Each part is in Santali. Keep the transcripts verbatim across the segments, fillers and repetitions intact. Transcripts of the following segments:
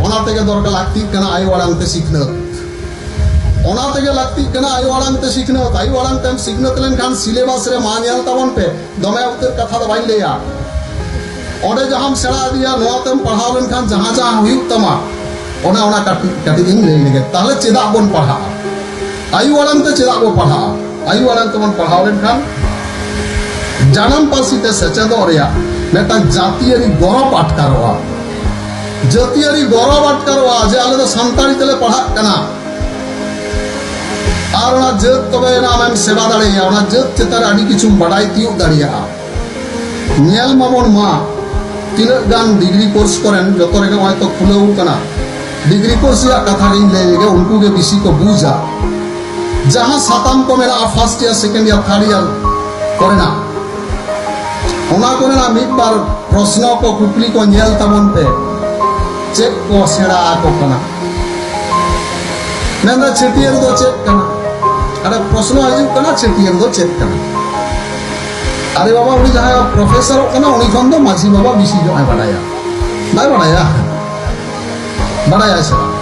ᱚᱱᱟ ᱛᱮᱜᱮ ᱫᱚᱨᱠᱟᱨ, ᱞᱟᱹᱠᱛᱤᱜ ᱠᱟᱱᱟ ᱟᱭᱳ ᱟᱲᱟᱝ ᱛᱮ ᱥᱤᱠᱷᱱᱟᱹᱛ᱾ ᱚᱱᱟ ᱛᱮᱜᱮ ᱞᱟᱹᱠᱛᱤᱜ ᱠᱟᱱᱟ ᱟᱭᱳ ᱟᱲᱟᱝ ᱛᱮ ᱥᱤᱠᱷᱱᱟᱹᱛ᱾ ᱟᱭᱳ ᱟᱲᱟᱝ ᱛᱮᱢ ᱥᱤᱠᱷᱱᱟᱹᱛ ᱞᱮᱱᱠᱷᱟᱱ, ᱥᱤᱞᱮᱵᱟᱥ ᱨᱮ ᱢᱟ ᱧᱮᱞ ᱛᱟᱵᱚᱱ ᱯᱮ, ᱫᱚᱢᱮ ᱩᱛᱟᱹᱨ ᱠᱟᱛᱷᱟ ᱫᱚ ᱵᱟᱹᱧ ᱞᱟᱹᱭᱟ᱾ ᱚᱸᱰᱮ ᱡᱟᱦᱟᱸᱢ ᱥᱮᱬᱟ ᱤᱫᱤᱭᱟ, ᱱᱚᱣᱟ ᱛᱮᱢ ᱯᱟᱲᱦᱟᱣ ᱞᱮᱱᱠᱷᱟᱱ ᱡᱟᱦᱟᱸ ᱡᱟᱦᱟᱸ ᱦᱩᱭᱩᱜ ᱛᱟᱢᱟ, ᱚᱱᱟ ᱚᱱᱟ ᱠᱟᱹᱴᱤᱡ ᱠᱟᱹᱴᱤᱡ ᱤᱧ ᱞᱟᱹᱭ ᱞᱮᱜᱮ᱾ ᱛᱟᱦᱞᱮ ᱪᱮᱫᱟᱜ ᱵᱚᱱ ᱯᱟᱲᱦᱟᱜᱼᱟ? ᱟᱭᱳ ᱟᱲᱟᱝ ᱛᱮ ᱪᱮᱫᱟᱜ ᱵᱚ ᱯᱟᱲᱦᱟᱜᱼᱟ? ᱟᱭᱳ ᱟᱲᱟᱝ ᱛᱮᱵᱚᱱ ᱯᱟᱲᱦᱟᱣ ᱞᱮᱱᱠᱷᱟᱱ ᱡᱟᱱᱟᱢ ᱯᱟᱹᱨᱥᱤ ᱛᱮ ᱥᱮᱪᱮᱫᱚᱜ ᱨᱮᱭᱟᱜ ᱢᱤᱫᱴᱟᱝ ᱡᱟᱹᱛᱤᱭᱟᱹᱨᱤ ᱜᱚᱨᱚᱵᱽ ᱟᱴᱠᱟᱨᱚᱜᱼᱟ᱾ ᱡᱟᱹᱛᱤᱭᱟᱹᱨᱤ ᱜᱚᱨᱚᱵᱽ ᱟᱴᱠᱟᱨᱚᱜᱼᱟ ᱡᱮ ᱟᱞᱮ ᱫᱚ ᱥᱟᱱᱛᱟᱲᱤ ᱛᱮᱞᱮ ᱯᱟᱲᱦᱟᱜ ᱠᱟᱱᱟ᱾ ᱟᱨ ᱚᱱᱟ ᱡᱟᱹᱛ ᱛᱚᱵᱮ ᱮᱱᱟ ᱟᱢᱮᱢ ᱥᱮᱵᱟ ᱫᱟᱲᱮᱭᱟᱜᱼᱟ, ᱚᱱᱟ ᱡᱟᱹᱛ ᱪᱮᱛᱟᱱ ᱨᱮ ᱟᱹᱰᱤ ᱠᱤᱪᱷᱩᱢ ᱵᱟᱰᱟᱭ ᱛᱤᱭᱳᱜ ᱫᱟᱲᱮᱭᱟᱜᱼᱟ᱾ ᱧᱮᱞ ᱢᱟᱵᱚᱱ ᱢᱟ, ᱛᱤᱱᱟᱹᱜ ᱜᱟᱱ ᱰᱤᱜᱽᱨᱤ ᱠᱳᱨᱥ ᱠᱚᱨᱮᱱ ᱡᱚᱛᱚ ᱨᱮᱜᱮ ᱱᱚᱜᱼᱚᱭ ᱛᱚ ᱠᱷᱩᱞᱟᱹᱣ ᱠᱟᱱᱟ᱾ ᱰᱤᱜᱽᱨᱤ ᱠᱳᱨᱥ ᱨᱮᱭᱟᱜ ᱠᱟᱛᱷᱟ ᱜᱤᱧ ᱞᱟᱹᱭ ᱞᱮᱜᱮ, ᱩᱱᱠᱩ ᱜᱮ ᱵᱤᱥᱤ ᱠᱚ ᱵᱩᱡᱟ᱾ ᱡᱟᱦᱟᱸ ᱥᱟᱛᱟᱢ ᱠᱚ ᱢᱮᱱᱟᱜᱼᱟ first year, second year, third year ᱠᱚᱨᱮᱱᱟᱜ, ᱚᱱᱟ ᱠᱚᱨᱮᱱᱟᱜ ᱢᱤᱫ ᱵᱟᱨ ᱯᱨᱚᱥᱱᱚ ᱠᱚ, ᱠᱩᱠᱞᱤ ᱠᱚ ᱧᱮᱞ ᱛᱟᱵᱚᱱ ᱯᱮ᱾ ᱪᱮᱫ ᱠᱚ ᱥᱮᱬᱟ ᱟᱠᱚ ᱠᱟᱱᱟ? ᱢᱮᱱᱫᱟ, ᱪᱷᱟᱹᱴᱭᱟᱹᱨ ᱫᱚ ᱪᱮᱫ ᱠᱟᱱᱟ? ᱟᱨ ᱯᱨᱚᱥᱱᱚ ᱦᱤᱡᱩᱜ ᱠᱟᱱᱟ, ᱪᱷᱟᱹᱴᱭᱟᱹᱨ ᱫᱚ ᱪᱮᱫ ᱠᱟᱱᱟ? ᱟᱨᱮ ᱵᱟᱵᱟ, ᱩᱱᱤ ᱡᱟᱦᱟᱸᱭ ᱯᱨᱚᱯᱷᱮᱥᱚᱨᱚᱜ ᱠᱟᱱᱟ, ᱩᱱᱤ ᱠᱷᱚᱱ ᱫᱚ ᱢᱟᱹᱡᱷᱤ ᱵᱟᱵᱟ ᱵᱤᱥᱤ ᱧᱚᱜ ᱮ ᱵᱟᱰᱟᱭᱟ᱾ ᱵᱟᱭ ᱵᱟᱰᱟᱭᱟ? ᱵᱟᱰᱟᱭᱟᱭ ᱥᱮ ᱵᱟᱝ?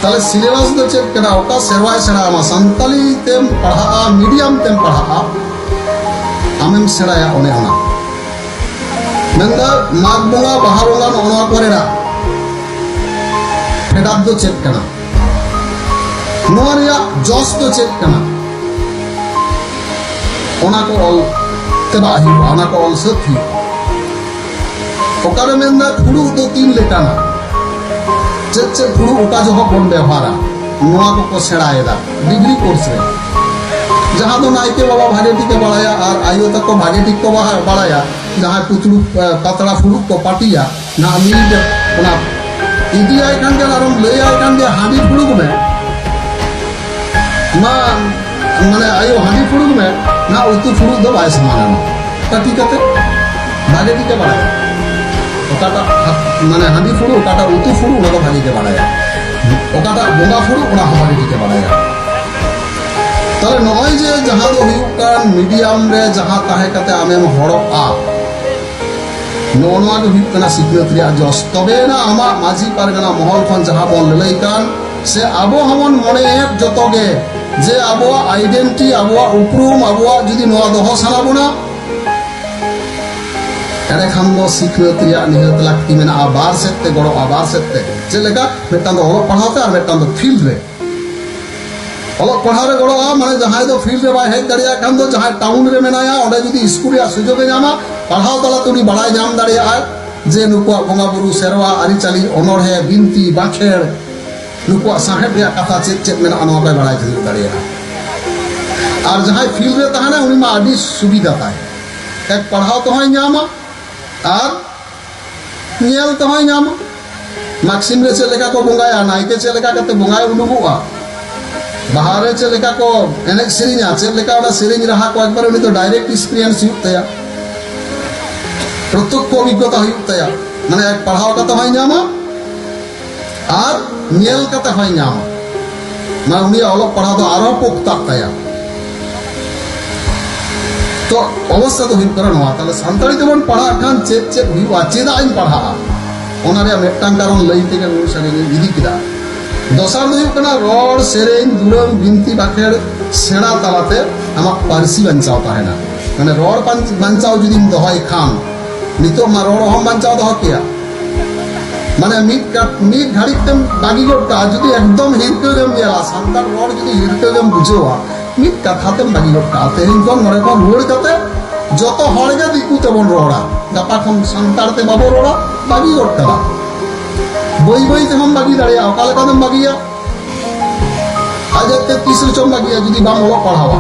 ᱛᱟᱦᱞᱮ ᱥᱤᱞᱮᱵᱟᱥ ᱫᱚ ᱪᱮᱫ ᱠᱟᱱᱟ? ᱚᱠᱟ ᱥᱮᱨᱣᱟᱭ ᱥᱮᱬᱟ ᱟᱢᱟ? ᱥᱟᱱᱛᱟᱞᱤ ᱛᱮᱢ ᱯᱟᱲᱦᱟᱜᱼᱟ, ᱢᱤᱰᱤᱭᱟᱢ ᱛᱮᱢ ᱯᱟᱲᱦᱟᱜᱼᱟ, ᱟᱢᱮᱢ ᱥᱮᱬᱟᱭᱟ ᱚᱱᱮ ᱚᱱᱟ᱾ ᱢᱮᱱᱫᱟ, ᱢᱟᱜᱽ ᱵᱚᱸᱜᱟ, ᱵᱟᱦᱟ ᱵᱚᱸᱜᱟ, ᱱᱚᱜᱼᱚ ᱱᱚᱣᱟ ᱠᱚᱨᱮᱱᱟᱜ, ᱯᱷᱮᱰᱟᱛ ᱫᱚ ᱪᱮᱫ ᱠᱟᱱᱟ? ᱱᱚᱣᱟ ᱨᱮᱭᱟᱜ ᱡᱚᱥ ᱫᱚ ᱪᱮᱫ ᱠᱟᱱᱟ? ᱚᱱᱟ ᱠᱚ ᱚᱞ ᱛᱮᱵᱟᱜ ᱦᱩᱭᱩᱜᱼᱟ, ᱚᱱᱟ ᱠᱚ ᱚᱞ ᱥᱟᱹᱛ ᱦᱩᱭᱩᱜᱼᱟ᱾ ᱚᱠᱟᱨᱮ ᱢᱮᱱᱫᱟ, ᱯᱷᱩᱲᱩᱜ ᱫᱚ ᱛᱤᱱ ᱞᱮᱠᱟᱱᱟ, ᱪᱮᱫ ᱪᱮᱫ ᱯᱷᱩᱲᱩᱜ ᱚᱠᱟ ᱡᱚᱦᱚᱜ ᱵᱚᱱ ᱵᱮᱣᱦᱟᱨᱟ, ᱱᱚᱣᱟ ᱠᱚᱠᱚ ᱥᱮᱬᱟᱭᱮᱫᱟ ᱰᱤᱜᱽᱨᱤ ᱠᱳᱨᱥ ᱨᱮ, ᱡᱟᱦᱟᱸ ᱫᱚ ᱱᱟᱭᱠᱮ ᱵᱟᱵᱟ ᱵᱷᱟᱜᱮ ᱴᱷᱤᱠᱮ ᱵᱟᱲᱟᱭᱟ ᱟᱨ ᱟᱭᱳ ᱛᱟᱠᱚ ᱵᱷᱟᱜᱮ ᱴᱷᱤᱠ ᱠᱚ ᱵᱟᱦᱟ-, ᱵᱟᱲᱟᱭᱟ, ᱡᱟᱦᱟᱸᱭ ᱯᱩᱛᱲᱩ, ᱮ, ᱯᱟᱛᱲᱟ ᱯᱷᱩᱲᱩᱜ ᱠᱚ ᱯᱟᱹᱴᱤᱭᱟ, ᱱᱟᱦᱟᱜ ᱢᱤᱫ ᱚᱱᱟ ᱤᱫᱤᱭᱟᱭ ᱠᱷᱟᱱ ᱜᱮ, ᱟᱨᱚᱢ ᱞᱟᱹᱭᱟᱭ ᱠᱷᱟᱱ ᱜᱮ, ᱦᱟᱺᱰᱤ ᱯᱷᱩᱲᱩᱜ ᱢᱮ, ᱢᱟ, ᱢᱟᱱᱮ, ᱟᱭᱳ, ᱦᱟᱺᱰᱤ ᱯᱷᱩᱲᱩᱜ ᱢᱮ, ᱱᱟ ᱩᱛᱩ ᱯᱷᱩᱲᱩᱜ ᱫᱚ ᱵᱟᱭ ᱥᱚᱢᱟᱱᱟ᱾ ᱠᱟᱹᱴᱤᱡ ᱠᱟᱛᱮ ᱵᱷᱟᱜᱮ ᱴᱷᱤᱠᱮ ᱵᱟᱲᱟᱭᱟ᱾ ᱚᱠᱟᱴᱟᱜ ᱦᱟ-, ᱢᱟᱱᱮ, ᱦᱟᱺᱰᱤ ᱯᱷᱩᱲᱩᱜ, ᱚᱠᱟᱴᱟᱜ ᱩᱛᱩ ᱯᱷᱩᱲᱩᱜ, ᱚᱱᱟ ᱫᱚ ᱵᱷᱟᱜᱮ ᱜᱮ ᱵᱟᱲᱟᱭᱟ᱾ ᱚᱠᱟᱴᱟᱜ ᱵᱚᱸᱜᱟ ᱯᱷᱩᱲᱩᱜ, ᱚᱱᱟ ᱦᱚᱸ ᱵᱷᱟᱜᱮ ᱴᱷᱤᱠᱮ ᱵᱟᱲᱟᱭᱟ᱾ ᱛᱟᱦᱞᱮ ᱱᱚᱜᱼᱚᱭ ᱡᱮ ᱡᱟᱦᱟᱸ ᱫᱚ ᱦᱩᱭᱩᱜ ᱠᱟᱱ ᱢᱤᱰᱤᱭᱟᱢ ᱨᱮ ᱡᱟᱦᱟᱸ ᱛᱟᱦᱮᱸ ᱠᱟᱛᱮ ᱟᱢᱮᱢ ᱦᱚᱲᱚᱜᱼᱟ, ᱱᱚᱜᱼᱚ ᱱᱚᱣᱟ ᱜᱮ ᱦᱩᱭᱩᱜ ᱠᱟᱱᱟ ᱥᱤᱠᱷᱱᱟᱹᱛ ᱨᱮᱭᱟᱜ ᱡᱚᱥ᱾ ᱛᱚᱵᱮᱭᱮᱱᱟ ᱟᱢᱟᱜ ᱢᱟᱹᱡᱷᱤ ᱯᱟᱨᱜᱟᱱᱟ ᱢᱚᱦᱚᱞ ᱠᱷᱚᱱ ᱡᱟᱦᱟᱸ ᱵᱚᱱ ᱞᱟᱹᱞᱟᱹᱭ ᱠᱟᱱ, ᱥᱮ ᱟᱵᱚ ᱦᱚᱸᱵᱚᱱ ᱢᱚᱱᱮᱭᱮᱫ ᱡᱚᱛᱚ ᱜᱮ ᱡᱮ ᱟᱵᱚᱣᱟᱜ ᱟᱭᱰᱮᱱᱴᱤᱴᱤ, ᱟᱵᱚᱣᱟᱜ ᱩᱯᱨᱩᱢ, ᱟᱵᱚᱣᱟᱜ ᱡᱩᱫᱤ ᱱᱚᱣᱟ ᱫᱚᱦᱚ ᱥᱟᱱᱟ ᱵᱚᱱᱟ, ᱮᱸᱰᱮᱠᱷᱟᱱ ᱫᱚ ᱥᱤᱠᱷᱱᱟᱹᱛ ᱨᱮᱭᱟᱜ ᱱᱤᱦᱟᱹᱛ ᱞᱟᱹᱠᱛᱤ ᱢᱮᱱᱟᱜᱼᱟ᱾ ᱵᱟᱨ ᱥᱮᱫ ᱛᱮ ᱜᱚᱲᱚᱜᱼᱟ, ᱵᱟᱨ ᱥᱮᱫ ᱛᱮ᱾ ᱪᱮᱫ ᱞᱮᱠᱟ? ᱢᱤᱫᱴᱟᱝ ᱫᱚ ᱚᱞᱚᱜ ᱯᱟᱲᱦᱟᱣ ᱛᱮ ᱟᱨ ᱢᱤᱫᱴᱟᱝ ᱫᱚ ᱯᱷᱤᱞᱰ ᱨᱮ᱾ ᱚᱞᱚᱜ ᱯᱟᱲᱦᱟᱣ ᱨᱮ ᱜᱚᱲᱚᱜᱼᱟ, ᱢᱟᱱᱮ ᱡᱟᱦᱟᱸᱭ ᱫᱚ ᱯᱷᱤᱞᱰ ᱨᱮ ᱵᱟᱭ ᱦᱮᱡ ᱫᱟᱲᱮᱭᱟᱜ ᱠᱷᱟᱱ ᱫᱚ ᱡᱟᱦᱟᱸᱭ ᱴᱟᱣᱩᱱ ᱨᱮ ᱢᱮᱱᱟᱭᱟ, ᱚᱸᱰᱮ ᱡᱩᱫᱤ ᱥᱠᱩᱞ ᱨᱮᱭᱟᱜ ᱥᱩᱡᱳᱜᱽ ᱮ ᱧᱟᱢᱟ, ᱯᱟᱲᱦᱟᱣ ᱛᱟᱞᱟᱛᱮ ᱩᱱᱤ ᱵᱟᱲᱟᱭ ᱧᱟᱢ ᱫᱟᱲᱮᱭᱟᱜᱼᱟᱭ ᱡᱮ ᱱᱩᱠᱩᱣᱟᱜ ᱵᱚᱸᱜᱟ ᱵᱩᱨᱩ, ᱥᱮᱨᱣᱟ, ᱟᱹᱨᱤᱪᱟᱹᱞᱤ, ᱚᱱᱚᱬᱦᱮ, ᱵᱤᱱᱛᱤ, ᱵᱟᱸᱠᱷᱮᱲ, ᱱᱩᱠᱩᱣᱟᱜ ᱥᱟᱶᱦᱮᱫ ᱨᱮᱭᱟᱜ ᱠᱟᱛᱷᱟ ᱪᱮᱫ ᱪᱮᱫ ᱢᱮᱱᱟᱜᱼᱟ, ᱱᱚᱣᱟ ᱠᱚᱭ ᱵᱟᱲᱟᱭ ᱛᱤᱭᱳᱜ ᱫᱟᱲᱮᱭᱟᱜᱼᱟ᱾ ᱟᱨ ᱡᱟᱦᱟᱸᱭ ᱯᱷᱤᱞᱰ ᱨᱮ ᱛᱟᱦᱮᱱᱟ, ᱩᱱᱤ ᱢᱟ ᱟᱹᱰᱤ ᱥᱩᱵᱤᱫᱷᱟ ᱛᱟᱭ, ᱮᱠ ᱯᱟᱲᱦᱟᱣ ᱛᱮᱦᱚᱸᱭ ᱧᱟᱢᱟ ᱟᱨ ᱧᱮᱞ ᱛᱮᱦᱚᱸᱭ ᱧᱟᱢᱟ᱾ ᱢᱟᱜᱽ ᱥᱤᱢ ᱨᱮ ᱪᱮᱫ ᱞᱮᱠᱟ ᱠᱚ ᱵᱚᱸᱜᱟᱭᱟ, ᱱᱟᱭᱠᱮ ᱪᱮᱫ ᱞᱮᱠᱟ ᱠᱟᱛᱮ ᱵᱚᱸᱜᱟᱭ ᱩᱰᱩᱠᱚᱜᱼᱟ, ᱵᱟᱦᱟ ᱨᱮ ᱪᱮᱫ ᱞᱮᱠᱟ ᱠᱚ ᱮᱱᱮᱡ ᱥᱮᱨᱮᱧᱟ, ᱪᱮᱫ ᱞᱮᱠᱟ ᱚᱱᱟ ᱥᱮᱨᱮᱧ ᱨᱟᱦᱟ ᱠᱚ, ᱮᱠᱵᱟᱨ ᱩᱱᱤ ᱫᱚ ᱰᱟᱭᱨᱮᱠᱴ ᱮᱠᱥᱯᱤᱨᱤᱭᱮᱱᱥ ᱦᱩᱭᱩᱜ ᱛᱟᱭᱟ, ᱯᱨᱚᱛᱛᱚᱠᱠᱷᱚ ᱚᱵᱷᱤᱜᱽᱜᱚᱛᱟ ᱦᱩᱭᱩᱜ ᱛᱟᱭᱟ᱾ ᱢᱟᱱᱮ ᱮᱠ ᱯᱟᱲᱦᱟᱣ ᱠᱟᱛᱮ ᱦᱚᱸᱭ ᱧᱟᱢᱟ ᱟᱨ ᱧᱮᱞ ᱠᱟᱛᱮ ᱦᱚᱸᱭ ᱧᱟᱢᱟ᱾ ᱢᱟᱱᱮ ᱩᱱᱤᱭᱟᱜ ᱚᱞᱚᱜ ᱯᱟᱲᱦᱟᱣ ᱫᱚ ᱟᱨᱦᱚᱸ ᱯᱳᱠᱛᱟᱜ ᱛᱟᱭᱟ᱾ ᱛᱚ ᱚᱵᱚᱥᱛᱟ ᱫᱚ ᱦᱩᱭᱩᱜ ᱠᱟᱱᱟ ᱱᱚᱣᱟ, ᱛᱟᱦᱞᱮ ᱥᱟᱱᱛᱟᱲᱤ ᱛᱮᱵᱚᱱ ᱯᱟᱲᱦᱟᱜ ᱠᱷᱟᱱ ᱪᱮᱫ ᱪᱮᱫ ᱦᱩᱭᱩᱜᱼᱟ, ᱪᱮᱫᱟᱜ ᱤᱧ ᱯᱟᱲᱦᱟᱜᱼᱟ, ᱚᱱᱟ ᱨᱮᱭᱟᱜ ᱢᱤᱫᱴᱟᱝ ᱠᱟᱨᱚᱱ ᱞᱟᱹᱭ ᱛᱮᱜᱮ ᱱᱩᱱᱟᱹᱜ ᱥᱟᱺᱜᱤᱧ ᱤᱧ ᱤᱫᱤ ᱠᱮᱫᱟ᱾ ᱫᱚᱥᱟᱨ ᱫᱚ ᱦᱩᱭᱩᱜ ᱠᱟᱱᱟ ᱨᱚᱲ, ᱥᱮᱨᱮᱧ, ᱫᱩᱨᱟᱹᱝ, ᱵᱤᱱᱛᱤ ᱵᱟᱠᱷᱮᱲ ᱥᱮᱬᱟ ᱛᱟᱞᱟᱛᱮ ᱟᱢᱟᱜ ᱯᱟᱹᱨᱥᱤ ᱵᱟᱧᱪᱟᱣ ᱛᱟᱦᱮᱱᱟ᱾ ᱢᱟᱱᱮ ᱨᱚᱲ ᱵᱟᱧ-, ᱵᱟᱧᱪᱟᱣ ᱡᱩᱫᱤᱢ ᱫᱚᱦᱚᱭ ᱠᱷᱟᱱ, ᱱᱤᱛᱚᱜ ᱢᱟ ᱨᱚᱲ ᱚᱦᱚᱢ ᱵᱟᱧᱪᱟᱣ ᱫᱚᱦᱚ ᱠᱮᱭᱟ᱾ ᱢᱟᱱᱮ ᱢᱤᱫ ᱠᱟᱛ-, ᱢᱤᱫ ᱜᱷᱟᱹᱲᱤᱡ ᱛᱮᱢ ᱵᱟᱹᱜᱤ ᱜᱚᱫ ᱠᱟᱜᱼᱟ᱾ ᱡᱩᱫᱤ ᱮᱠᱫᱚᱢ ᱦᱤᱨᱠᱟᱹ ᱜᱮᱢ ᱧᱮᱞᱟ, ᱥᱟᱱᱛᱟᱲ ᱨᱚᱲ ᱡᱩᱫᱤ ᱦᱤᱨᱠᱟᱹ ᱜᱮᱢ ᱵᱩᱡᱷᱟᱹᱣᱟ, ᱢᱤᱫ ᱠᱟᱛᱷᱟ ᱛᱮᱢ ᱵᱟᱹᱜᱤ ᱜᱚᱫ ᱠᱟᱜᱼᱟ᱾ ᱛᱮᱦᱮᱧ ᱠᱷᱚᱱ ᱱᱚᱰᱮ ᱠᱷᱚᱱ ᱨᱩᱣᱟᱹᱲ ᱠᱟᱛᱮ ᱡᱚᱛᱚ ᱦᱚᱲ ᱜᱮ ᱫᱤᱠᱩ ᱛᱮᱵᱚᱱ ᱨᱚᱲᱟ, ᱜᱟᱯᱟ ᱠᱷᱚᱱ ᱥᱟᱱᱛᱟᱲ ᱛᱮ ᱵᱟᱵᱚ ᱨᱚᱲᱟ, ᱵᱟᱹᱜᱤ ᱜᱚᱫ ᱠᱟᱜᱼᱟ᱾ ᱵᱟᱹᱭ ᱵᱟᱹᱭ ᱛᱮᱦᱚᱸᱢ ᱵᱟᱹᱜᱤ ᱫᱟᱲᱮᱭᱟᱜᱼᱟ᱾ ᱚᱠᱟ ᱞᱮᱠᱟᱛᱮᱢ ᱵᱟᱹᱜᱤᱭᱟ? ᱟᱡ ᱟᱡᱛᱮ ᱛᱤᱥ ᱨᱮᱪᱚᱢ ᱵᱟᱹᱜᱤᱭᱟ ᱡᱩᱫᱤ ᱵᱟᱢ ᱚᱞᱚᱜ ᱯᱟᱲᱦᱟᱣᱟ᱾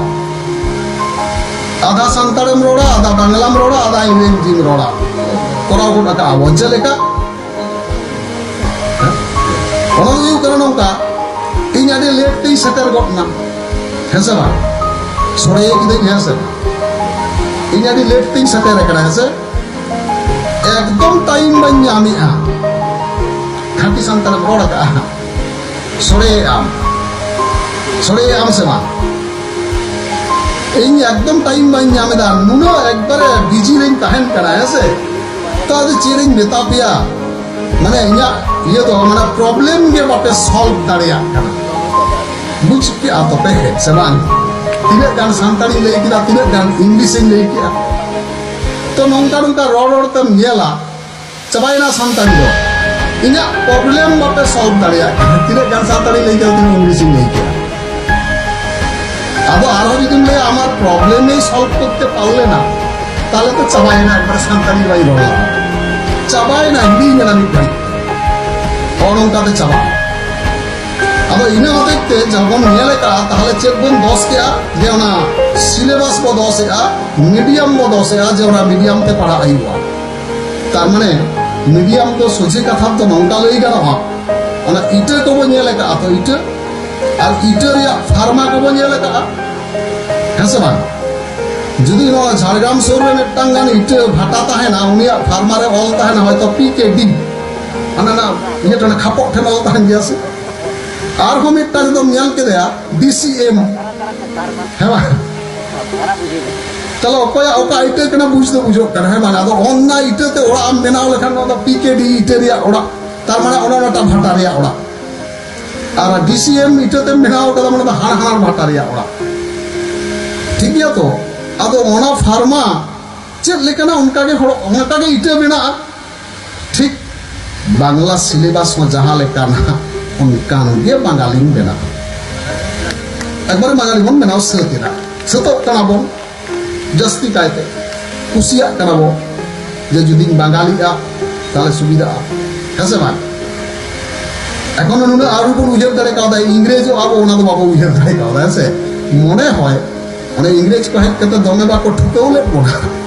ᱟᱫᱷᱟ ᱥᱟᱱᱛᱟᱲᱮᱢ ᱨᱚᱲᱟ, ᱟᱫᱷᱟ ᱵᱟᱝᱞᱟᱢ ᱨᱚᱲᱟ, ᱟᱫᱷᱟ ᱤᱝᱨᱮᱡᱤᱢ ᱨᱚᱲᱟ᱾ ᱠᱚᱨᱟᱣ ᱜᱚᱫ ᱟᱠᱟᱜᱼᱟ ᱵᱚᱱ᱾ ᱪᱮᱫ ᱞᱮᱠᱟ? ᱦᱮᱸ? ᱚᱱᱟ ᱫᱚ ᱦᱩᱭᱩᱜ ᱠᱟᱱᱟ ᱱᱚᱝᱠᱟ, ᱤᱧ ᱟᱹᱰᱤ ᱞᱮᱴ ᱛᱤᱧ ᱥᱮᱴᱮᱨ ᱜᱚᱫ ᱮᱱᱟ, ᱦᱮᱸ ᱥᱮ ᱵᱟᱝ? ᱥᱚᱲᱮ ᱠᱤᱫᱟᱹᱧ, ᱦᱮᱸ ᱥᱮ ᱵᱟᱝ? ᱤᱧ ᱟᱹᱰᱤ ᱞᱮᱴ ᱛᱤᱧ ᱥᱮᱴᱮᱨ ᱟᱠᱟᱱᱟ, ᱦᱮᱸ ᱥᱮ? ᱮᱠᱫᱚᱢ ᱴᱟᱭᱤᱢ ᱵᱟᱹᱧ ᱧᱟᱢᱮᱜᱼᱟ᱾ ᱠᱷᱟᱹᱴᱤ ᱥᱟᱱᱛᱟᱲᱮᱢ ᱨᱚᱲ ᱟᱠᱟᱜᱼᱟ, ᱥᱚᱲᱮᱭᱮᱜ ᱟᱢ, ᱥᱚᱲᱮᱭᱮᱜ ᱟᱢ ᱥᱮ ᱵᱟᱝ? ᱤᱧ ᱮᱠᱫᱚᱢ ᱴᱟᱭᱤᱢ ᱵᱟᱹᱧ ᱧᱟᱢ ᱮᱫᱟ, ᱱᱩᱱᱟᱹᱜ ᱮᱠᱵᱟᱨᱮ ᱵᱤᱡᱤ ᱨᱮᱧ ᱛᱟᱦᱮᱱ ᱠᱟᱱᱟ, ᱦᱮᱸ ᱥᱮ? ᱟᱫᱚ ᱪᱮᱫ ᱤᱧ ᱢᱮᱛᱟ ᱯᱮᱭᱟ, ᱢᱟᱱᱮ ᱤᱧᱟᱹᱜ ᱤᱭᱟᱹ ᱫᱚ ᱢᱟᱱᱮ problem ᱜᱮ ᱵᱟᱯᱮ solve ᱫᱟᱲᱮᱭᱟᱜ ᱠᱟᱱᱟ᱾ ᱵᱩᱡᱽ ᱠᱮᱜᱼᱟ ᱛᱚ ᱯᱮ ᱥᱮ ᱵᱟᱝ? ᱛᱤᱱᱟᱹᱜ ᱜᱟᱱ ᱥᱟᱱᱛᱟᱲᱤᱧ ᱞᱟᱹᱭ ᱠᱮᱫᱟ, ᱛᱤᱱᱟᱹᱜ ᱜᱟᱱ English ᱤᱧ ᱞᱟᱹᱭ ᱠᱮᱜᱼᱟ᱾ ᱛᱚ ᱱᱚᱝᱠᱟ ᱱᱚᱝᱠᱟ ᱨᱚᱲ ᱨᱚᱲ ᱛᱮᱢ ᱧᱮᱞᱟ, ᱪᱟᱵᱟᱭᱮᱱᱟ ᱥᱟᱱᱛᱟᱲᱤ ᱫᱚ᱾ ᱤᱧᱟᱹᱜ problem ᱵᱟᱯᱮ solve ᱫᱟᱲᱮᱭᱟᱜ ᱠᱟᱱᱟ᱾ ᱛᱤᱱᱟᱹᱜ ᱜᱟᱱ ᱥᱟᱱᱛᱟᱲᱤᱧ ᱞᱟᱹᱭ ᱠᱮᱫᱟ, ᱛᱤᱱᱟᱹᱜ English ᱤᱧ ᱞᱟᱹᱭ ᱠᱮᱫᱟ᱾ ᱟᱫᱚ ᱟᱨᱦᱚᱸ ᱡᱩᱫᱤᱢ ᱞᱟᱹᱭᱟ ᱟᱢᱟᱜ problem ᱮ solve ᱠᱚᱨᱛᱮ ᱯᱟᱨᱞᱮ ᱱᱟ, ᱛᱟᱦᱞᱮ ᱛᱚ ᱪᱟᱵᱟᱭᱮᱱᱟ, ᱮᱠᱵᱟᱨ ᱥᱟᱱᱛᱟᱲᱤ ᱵᱟᱭ ᱨᱚᱲᱟ᱾ ᱪᱟᱵᱟᱭᱮᱱᱟ, ᱦᱤᱲᱤᱧ ᱮᱱᱟ ᱢᱤᱫ ᱜᱷᱟᱹᱲᱤᱡ᱾ ᱱᱚᱜᱼᱚ ᱱᱚᱝᱠᱟᱛᱮ ᱪᱟᱵᱟᱜᱼᱟ᱾ ᱟᱫᱚ ᱤᱱᱟᱹ ᱦᱚᱛᱮᱡ ᱛᱮ ᱡᱟᱦᱟᱸ ᱵᱚᱱ ᱧᱮᱞ ᱟᱠᱟᱫᱼᱟ, ᱛᱟᱦᱞᱮ ᱪᱮᱫ ᱵᱚᱱ ᱫᱚᱥ ᱠᱮᱜᱼᱟ? ᱡᱮ ᱚᱱᱟ syllabus ᱵᱚ ᱫᱚᱥ ᱮᱜᱼᱟ, medium ᱵᱚ ᱫᱚᱥ ᱮᱜᱼᱟ, ᱡᱮ ᱚᱱᱟ medium ᱛᱮ ᱯᱟᱲᱦᱟᱜ ᱦᱩᱭᱩᱜᱼᱟ᱾ ᱛᱟᱨ ᱢᱟᱱᱮ medium ᱫᱚ ᱥᱚᱡᱷᱮ ᱠᱟᱛᱷᱟ ᱛᱮ ᱱᱚᱝᱠᱟ ᱞᱟᱹᱭ ᱜᱟᱱᱚᱜᱼᱟ, ᱚᱱᱟ ᱤᱴᱟᱹ ᱠᱚᱵᱚ ᱧᱮᱞ ᱟᱠᱟᱫᱼᱟ ᱛᱚ, ᱤᱴᱟᱹ, ᱟᱨ ᱤᱴᱟᱹ ᱨᱮᱭᱟᱜ ᱯᱷᱟᱨᱢᱟ ᱠᱚᱵᱚ ᱧᱮᱞ ᱟᱠᱟᱫᱼᱟ, ᱦᱮᱸ ᱥᱮ ᱵᱟᱝ? ᱡᱩᱫᱤ ᱱᱚᱣᱟ ᱡᱷᱟᱲᱜᱨᱟᱢ ᱥᱩᱨ ᱨᱮ ᱢᱤᱫᱴᱟᱝ ᱜᱟᱱ ᱤᱴᱟᱹ ᱵᱷᱟᱴᱟ ᱛᱟᱦᱮᱱᱟ, ᱩᱱᱤᱭᱟᱜ ᱯᱷᱟᱨᱢᱟ ᱨᱮ ᱚᱞ ᱛᱟᱦᱮᱱᱟ ᱦᱚᱭᱛᱚ P K D, ᱦᱟᱱᱟ ᱱᱟ ᱤᱭᱟᱹ ᱴᱷᱮᱱ ᱠᱷᱟᱯᱚᱜ ᱴᱷᱮᱱ ᱚᱞ ᱛᱟᱦᱮᱱ ᱜᱮᱭᱟ ᱥᱮ? ᱟᱨᱦᱚᱸ ᱢᱤᱫᱴᱟᱝ ᱡᱩᱫᱤᱢ ᱧᱮᱞ ᱠᱮᱫᱮᱭᱟ, D C M, ᱦᱮᱸ ᱵᱟᱝ? ᱛᱟᱦᱞᱮ ᱚᱠᱚᱭᱟᱜ ᱚᱠᱟ ᱤᱴᱟᱹ ᱠᱟᱱᱟ ᱵᱩᱡᱽ ᱫᱚ ᱵᱩᱡᱷᱟᱹᱜ ᱠᱟᱱᱟ, ᱦᱮᱸ ᱵᱟᱝ? ᱟᱫᱚ ᱚᱱᱟ ᱤᱴᱟᱹ ᱛᱮ ᱚᱲᱟᱜ ᱮᱢ ᱵᱮᱱᱟᱣ ᱞᱮᱠᱷᱟᱱ ᱱᱚᱣᱟ ᱫᱚ P K D ᱤᱴᱟᱹ ᱨᱮᱭᱟᱜ ᱚᱲᱟᱜ, ᱛᱟᱨ ᱢᱟᱱᱮ ᱚᱱᱟ ᱚᱱᱟᱴᱟᱜ ᱵᱷᱟᱴᱟ ᱨᱮᱭᱟᱜ ᱚᱲᱟᱜ᱾ ᱟᱨ D C M ᱤᱴᱟᱹ ᱛᱮᱢ ᱵᱮᱱᱟᱣ ᱠᱟᱫᱟ, ᱢᱟᱱᱮ ᱫᱚ ᱦᱟᱲ ᱦᱟᱲ ᱵᱷᱟᱴᱟ ᱨᱮᱭᱟᱜ ᱚᱲᱟᱜ᱾ ᱴᱷᱤᱠ ᱜᱮᱭᱟ ᱛᱚ? ᱟᱫᱚ ᱚᱱᱟ ᱯᱷᱟᱨᱢᱟ ᱪᱮᱫ ᱞᱮᱠᱟᱱᱟ, ᱚᱱᱠᱟᱜᱮ ᱦᱚᱲ, ᱚᱱᱠᱟᱜᱮ ᱤᱴᱟᱹ ᱵᱮᱱᱟᱜᱼᱟ᱾ ᱴᱷᱤᱠ ᱵᱟᱝᱞᱟ syllabus ᱦᱚᱸ ᱡᱟᱦᱟᱸ ᱞᱮᱠᱟᱱᱟ, ᱚᱱᱠᱟᱱ ᱜᱮ ᱵᱟᱝᱟᱞᱤᱧ ᱵᱮᱱᱟᱣᱟ᱾ ᱮᱠᱵᱟᱨᱮ ᱵᱟᱝᱟᱞᱤ ᱵᱚᱱ ᱵᱮᱱᱟᱣ ᱥᱟᱹᱛ ᱮᱱᱟ, ᱥᱟᱹᱛᱚᱜ ᱠᱟᱱᱟ ᱵᱚᱱ᱾ ᱡᱟᱹᱥᱛᱤ ᱠᱟᱭᱛᱮ ᱠᱩᱥᱤᱭᱟᱜ ᱠᱟᱱᱟ ᱵᱚᱱ ᱡᱮ ᱡᱩᱫᱤᱧ ᱵᱟᱝᱟᱞᱤᱜᱼᱟ, ᱛᱟᱦᱞᱮ ᱥᱩᱵᱤᱫᱷᱟᱜᱼᱟ, ᱦᱮᱸ ᱥᱮ ᱵᱟᱝ? ᱮᱠᱷᱚᱱ ᱱᱩᱱᱟᱹᱜ ᱟᱹᱣᱨᱤ ᱵᱚᱱ ᱩᱭᱦᱟᱹᱨ ᱫᱟᱲᱮ ᱠᱟᱣᱫᱟ, ᱤᱝᱨᱮᱡᱚᱜᱼᱟ ᱵᱚ, ᱚᱱᱟ ᱫᱚ ᱵᱟᱵᱚ ᱩᱭᱦᱟᱹᱨ ᱫᱟᱲᱮ ᱠᱟᱣᱫᱟ, ᱦᱮᱸ ᱥᱮ? ᱢᱚᱱᱮ ᱦᱚᱭ ᱚᱱᱮ ᱤᱝᱨᱮᱡᱽ ᱠᱚ ᱦᱮᱡ ᱠᱟᱛᱮ ᱫᱚᱢᱮ ᱵᱟᱠᱚ ᱴᱷᱩᱠᱟᱹᱣ ᱞᱮᱫ ᱵᱚᱱᱟ᱾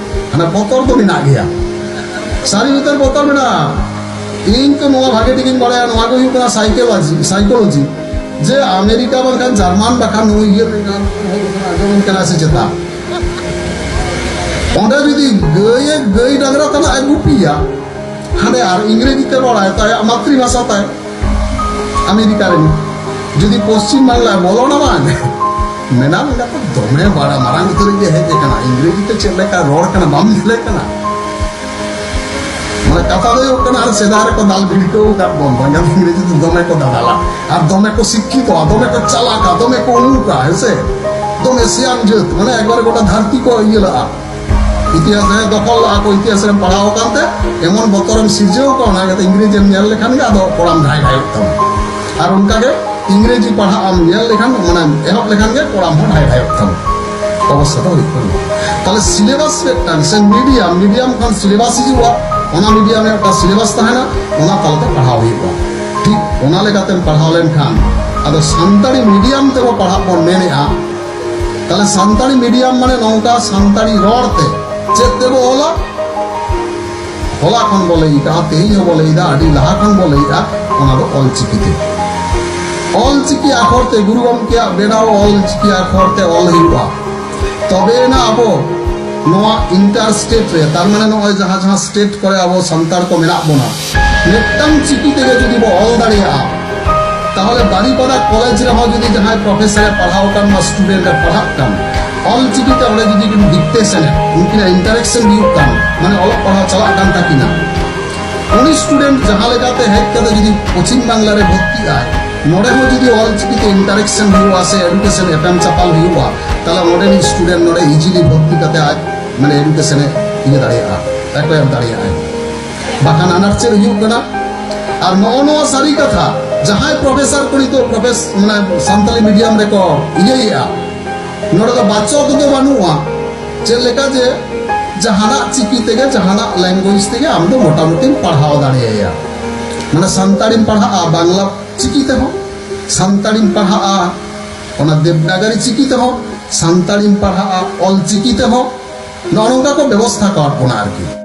ᱦᱟᱱᱟ ᱵᱚᱛᱚᱨ ᱫᱚ ᱢᱮᱱᱟᱜ ᱜᱮᱭᱟ᱾ ᱥᱟᱹᱨᱤ ᱩᱛᱟᱹᱨ ᱵᱚᱛᱚᱨ ᱢᱮᱱᱟᱜᱼᱟ᱾ ᱤᱧ ᱛᱚ ᱱᱚᱣᱟ ᱵᱷᱟᱜᱮ ᱴᱷᱤᱠᱤᱧ ᱵᱟᱲᱟᱭᱟ, ᱱᱚᱣᱟ ᱜᱮ ᱦᱩᱭᱩᱜ ᱠᱟᱱᱟ psychology, psychology᱾ ᱡᱮ ᱟᱢᱮᱨᱤᱠᱟ ᱵᱟᱝᱠᱷᱟᱱ ᱡᱟᱨᱢᱟᱱ ᱵᱟᱠᱷᱟᱱ ᱱᱩᱭ ᱤᱭᱟᱹ ᱨᱮᱱᱟᱜ ᱟᱸᱡᱚᱢ ᱠᱟᱱᱟ ᱥᱮ ᱪᱮᱛᱟ? ᱚᱸᱰᱮ ᱡᱩᱫᱤ ᱜᱟᱹᱭ, ᱜᱟᱹᱭ ᱰᱟᱝᱨᱟ ᱛᱟᱱᱟᱜ ᱮ ᱜᱩᱯᱤᱭᱟ, ᱦᱟᱸᱰᱮ ᱟᱨ ᱤᱝᱨᱮᱡᱤ ᱛᱮ ᱨᱚᱲᱟᱭ, ᱛᱟᱭ ᱢᱟᱛᱨᱤ ᱵᱷᱟᱥᱟ ᱛᱟᱭ᱾ ᱟᱢᱮᱨᱤᱠᱟ ᱨᱮᱱ ᱡᱩᱫᱤ ᱯᱚᱥᱪᱤᱢ ᱵᱟᱝᱞᱟᱭ ᱵᱚᱞᱚᱱᱟ ᱵᱟᱝ, ᱢᱮᱱᱟᱢ ᱮᱸᱜᱟ ᱛᱚ ᱫᱚᱢᱮ ᱵᱟᱲᱟ ᱢᱟᱨᱟᱝ ᱩᱛᱟᱹᱨ ᱜᱮ ᱦᱮᱡ ᱟᱠᱟᱱᱟ, ᱤᱝᱨᱮᱡᱤ ᱛᱮ ᱪᱮᱫ ᱞᱮᱠᱟ ᱨᱚᱲ ᱠᱟᱱᱟ ᱵᱟᱢ ᱧᱮᱞᱮ ᱠᱟᱱᱟ? ᱠᱟᱛᱷᱟ ᱫᱚ ᱦᱩᱭᱩᱜ ᱠᱟᱱᱟ, ᱟᱨ ᱥᱮᱫᱟᱭ ᱨᱮᱠᱚ ᱫᱟᱞ ᱵᱷᱤᱲᱠᱟᱹᱣ ᱟᱠᱟᱫ ᱵᱚᱱ, ᱵᱟᱝᱜᱟᱞ ᱤᱝᱨᱮᱡᱤ ᱫᱚ ᱫᱚᱢᱮ ᱠᱚ ᱫᱟᱫᱟᱞᱟ, ᱟᱨ ᱫᱚᱢᱮ ᱠᱚ ᱥᱤᱠᱠᱷᱤᱛᱚᱜᱼᱟ, ᱫᱚᱢᱮ ᱠᱚ ᱪᱟᱞᱟᱠᱟ, ᱫᱚᱢᱮ ᱠᱚ ᱩᱢᱩᱠᱟ, ᱦᱮᱸ ᱥᱮ? ᱫᱚᱢᱮ ᱥᱮᱭᱟᱱ ᱡᱟᱹᱛ, ᱢᱟᱱᱮ ᱮᱠᱵᱟᱨᱮ ᱜᱚᱴᱟ ᱫᱷᱟᱹᱨᱛᱤ ᱠᱚ ᱤᱭᱟᱹ ᱞᱟᱜᱼᱟ, ᱤᱛᱤᱦᱟᱥ ᱨᱮ ᱫᱚᱠᱷᱚᱞ ᱞᱟᱜᱼᱟ ᱠᱚ, ᱤᱛᱤᱦᱟᱥ ᱨᱮᱢ ᱯᱟᱲᱦᱟᱣ ᱟᱠᱟᱱ ᱛᱮ ᱮᱢᱚᱱ ᱵᱚᱛᱚᱨᱮᱢ ᱥᱤᱨᱡᱟᱹᱣ ᱠᱚᱣᱟ, ᱚᱱᱟ ᱤᱭᱟᱹᱛᱮ ᱤᱝᱨᱮᱡᱤ ᱮᱢ ᱧᱮᱞ ᱞᱮᱠᱷᱟᱱ ᱜᱮ ᱟᱫᱚ ᱠᱚᱲᱟᱢ ᱰᱷᱟᱭ ᱰᱷᱟᱭᱚᱜ ᱛᱟᱢᱟ᱾ ᱟᱨ ᱚᱱᱠᱟ ᱜᱮ ᱤᱝᱨᱮᱡᱤ ᱯᱟᱲᱦᱟᱜ ᱟᱢ ᱧᱮᱞ ᱞᱮᱠᱷᱟᱱ, ᱢᱟᱱᱮ ᱮᱦᱚᱵ ᱞᱮᱠᱷᱟᱱ ᱜᱮ ᱠᱚᱲᱟᱢ ᱦᱚᱸ ᱰᱷᱟᱭ ᱰᱷᱟᱭᱚᱜ ᱛᱟᱢᱟ᱾ ᱚᱵᱚᱥᱛᱷᱟ ᱫᱚ ᱦᱩᱭᱩᱜ ᱠᱟᱱᱟ᱾ ᱛᱟᱦᱞᱮ ᱥᱤᱞᱮᱵᱟᱥ ᱢᱤᱫᱴᱟᱝ ᱥᱮ ᱢᱤᱰᱤᱭᱟᱢ, ᱢᱤᱰᱤᱭᱟᱢ ᱠᱷᱚᱱ ᱥᱤᱞᱮᱵᱟᱥ ᱦᱤᱡᱩᱜᱼᱟ, ᱚᱱᱟ ᱢᱤᱰᱤᱭᱟᱢ ᱨᱮ ᱢᱤᱫᱴᱟᱝ ᱥᱤᱞᱮᱵᱟᱥ ᱛᱟᱦᱮᱱᱟ, ᱚᱱᱟ ᱛᱟᱞᱟᱛᱮ ᱯᱟᱲᱦᱟᱣ ᱦᱩᱭᱩᱜᱼᱟ᱾ ᱴᱷᱤᱠ ᱚᱱᱟ ᱞᱮᱠᱟᱛᱮᱢ ᱯᱟᱲᱦᱟᱣ ᱞᱮᱱᱠᱷᱟᱱ, ᱟᱫᱚ ᱥᱟᱱᱛᱟᱲᱤ ᱢᱤᱰᱤᱭᱟᱢ ᱛᱮᱵᱚ ᱯᱟᱲᱦᱟᱜ ᱵᱚᱱ ᱢᱮᱱᱮᱫᱼᱟ, ᱛᱟᱦᱞᱮ ᱥᱟᱱᱛᱟᱲᱤ ᱢᱤᱰᱤᱭᱟᱢ ᱢᱟᱱᱮ ᱱᱚᱝᱠᱟ ᱥᱟᱱᱛᱟᱲᱤ ᱨᱚᱲ ᱛᱮ ᱪᱮᱫ ᱛᱮᱵᱚ ᱚᱞᱟ? ᱦᱚᱞᱟ ᱠᱷᱚᱱ ᱵᱚ ᱞᱟᱹᱭ ᱠᱟᱜᱼᱟ, ᱛᱮᱦᱮᱧ ᱦᱚᱸᱵᱚ ᱞᱟᱹᱭᱫᱟ, ᱟᱹᱰᱤ ᱞᱟᱦᱟ ᱠᱷᱚᱱ ᱵᱚ ᱞᱟᱹᱭᱮᱫᱼᱟ, ᱚᱱᱟ ᱫᱚ ᱚᱞ ᱪᱤᱠᱤ ᱛᱮ᱾ ᱚᱞ ᱪᱤᱠᱤ ᱟᱠᱷᱚᱨ ᱛᱮ, ᱜᱩᱨᱩ ᱜᱚᱢᱠᱮᱭᱟᱜ ᱵᱮᱱᱟᱣ ᱚᱞ ᱪᱤᱠᱤ ᱟᱠᱷᱚᱨ ᱛᱮ ᱚᱞ ᱦᱩᱭᱩᱜᱼᱟ᱾ ᱛᱚᱵᱮ ᱮᱱᱟ ᱟᱵᱚ ᱱᱚᱣᱟ ᱤᱱᱴᱟᱨ ᱥᱴᱮᱴ ᱨᱮ, ᱛᱟᱨ ᱢᱟᱱᱮ ᱱᱚᱜᱼᱚᱭ ᱡᱟᱦᱟᱸ ᱡᱟᱦᱟᱸ ᱥᱴᱮᱴ ᱠᱚᱨᱮ ᱟᱵᱚ ᱥᱟᱱᱛᱟᱲ ᱠᱚ ᱢᱮᱱᱟᱜ ᱵᱚᱱᱟ, ᱢᱤᱫᱴᱟᱝ ᱪᱤᱠᱤ ᱛᱮᱜᱮ ᱡᱩᱫᱤ ᱵᱚ ᱚᱞ ᱫᱟᱲᱮᱭᱟᱜᱼᱟ, ᱛᱟᱦᱚᱞᱮ ᱵᱟᱨᱤᱯᱟᱫᱟ ᱠᱚᱞᱮᱡᱽ ᱨᱮᱦᱚᱸ ᱡᱩᱫᱤ ᱡᱟᱦᱟᱸᱭ ᱯᱨᱚᱯᱷᱮᱥᱚᱨ ᱮ ᱯᱟᱲᱦᱟᱣ ᱠᱟᱱ ᱵᱟ ᱥᱴᱩᱰᱮᱱᱴ ᱮ ᱯᱟᱲᱦᱟᱜ ᱠᱟᱱ, ᱚᱞ ᱪᱤᱠᱤ ᱛᱮ ᱚᱸᱰᱮ ᱡᱩᱫᱤ ᱠᱤᱱ ᱰᱤᱠᱴᱮᱥᱚᱱ ᱮ, ᱩᱱᱠᱤᱱᱟᱜ ᱤᱱᱴᱟᱨᱮᱠᱥᱚᱱ ᱦᱩᱭᱩᱜ ᱠᱟᱱ, ᱢᱟᱱᱮ ᱚᱞᱚᱜ ᱯᱟᱲᱦᱟᱣ ᱪᱟᱞᱟᱜ ᱠᱟᱱ ᱛᱟᱹᱠᱤᱱᱟ, ᱩᱱᱤ ᱥᱴᱩᱰᱮᱱᱴ ᱡᱟᱦᱟᱸ ᱞᱮᱠᱟᱛᱮ ᱦᱮᱡ ᱠᱟᱛᱮ ᱡᱩᱫᱤ ᱯᱚᱪᱷᱤᱢ ᱵᱟᱝᱞᱟ ᱨᱮ ᱵᱷᱚᱨᱛᱤᱜ ᱟᱭ, ᱱᱚᱰᱮ ᱦᱚᱸ ᱡᱩᱫᱤ ᱚᱞ ᱪᱤᱠᱤ ᱛᱮ ᱤᱱᱴᱟᱨᱮᱠᱥᱚᱱ ᱦᱩᱭᱩᱜᱼᱟ ᱥᱮ ᱮᱰᱩᱠᱮᱥᱚᱱ ᱮᱯᱮᱢ ᱪᱟᱯᱟᱞ ᱦᱩᱭᱩᱜᱼᱟ, ᱛᱟᱦᱚᱞᱮ ᱚᱸᱰᱮᱱᱤᱡ ᱥᱴᱩᱰᱮᱱᱴ ᱱᱚᱰᱮ ᱤᱡᱤᱞᱤ ᱵᱷᱚᱨᱛᱤ ᱠᱟᱛᱮ ᱟᱡ ᱢᱟᱱᱮ ᱮᱰᱩᱠᱮᱥᱚᱱ ᱮ ᱤᱭᱟᱹ ᱫᱟᱲᱮᱭᱟᱜᱼᱟ, ᱮᱠᱣᱟᱭᱟᱨ ᱫᱟᱲᱮᱭᱟᱜᱼᱟᱭ᱾ ᱵᱟᱠᱷᱟᱱ ᱟᱱᱟᱴ ᱪᱮᱫ ᱦᱩᱭᱩᱜ ᱠᱟᱱᱟ? ᱟᱨ ᱱᱚᱜᱼᱚ ᱱᱚᱣᱟ ᱥᱟᱹᱨᱤ ᱠᱟᱛᱷᱟ, ᱡᱟᱦᱟᱸᱭ ᱯᱨᱚᱯᱷᱮᱥᱚᱨ ᱠᱚ ᱱᱤᱛᱚᱜ ᱯᱨᱚᱯᱷᱮᱥ-, ᱢᱟᱱᱮ ᱥᱟᱱᱛᱟᱞᱤ ᱢᱤᱰᱤᱭᱟᱢ ᱨᱮᱠᱚ ᱤᱭᱟᱹᱭᱮᱫᱼᱟ, ᱱᱚᱰᱮ ᱫᱚ ᱵᱟᱪᱚᱠ ᱫᱚ ᱵᱟᱹᱱᱩᱜᱼᱟ᱾ ᱪᱮᱫ ᱞᱮᱠᱟ ᱡᱮ ᱡᱟᱦᱟᱱᱟᱜ ᱪᱤᱠᱤ ᱛᱮᱜᱮ, ᱡᱟᱦᱟᱱᱟᱜ ᱞᱮᱝᱜᱩᱭᱮᱡᱽ ᱛᱮᱜᱮ ᱟᱢ ᱫᱚ ᱢᱚᱴᱟᱢᱩᱴᱤᱢ ᱯᱟᱲᱦᱟᱣ ᱫᱟᱲᱮᱭᱟᱭᱟ᱾ ᱢᱟᱱᱮ ᱥᱟᱱᱛᱟᱲᱤᱢ ᱯᱟᱲᱦᱟᱜᱼᱟ ᱵᱟᱝᱞᱟ ᱪᱤᱠᱤ ᱛᱮᱦᱚᱸ, ᱥᱟᱱᱛᱟᱲᱤᱢ ᱯᱟᱲᱦᱟᱜᱼᱟ ᱚᱱᱟ ᱫᱮᱵᱽᱱᱟᱜᱚᱨᱤ ᱪᱤᱠᱤ ᱛᱮᱦᱚᱸ, ᱥᱟᱱᱛᱟᱲᱤᱢ ᱯᱟᱲᱦᱟᱜᱼᱟ ᱚᱞ ᱪᱤᱠᱤ ᱛᱮᱦᱚᱸ᱾ ᱱᱚᱜᱼᱚ ᱱᱚᱝᱠᱟ ᱠᱚ ᱵᱮᱵᱚᱥᱛᱷᱟ ᱟᱠᱟᱫ ᱵᱚᱱᱟ ᱟᱨᱠᱤ᱾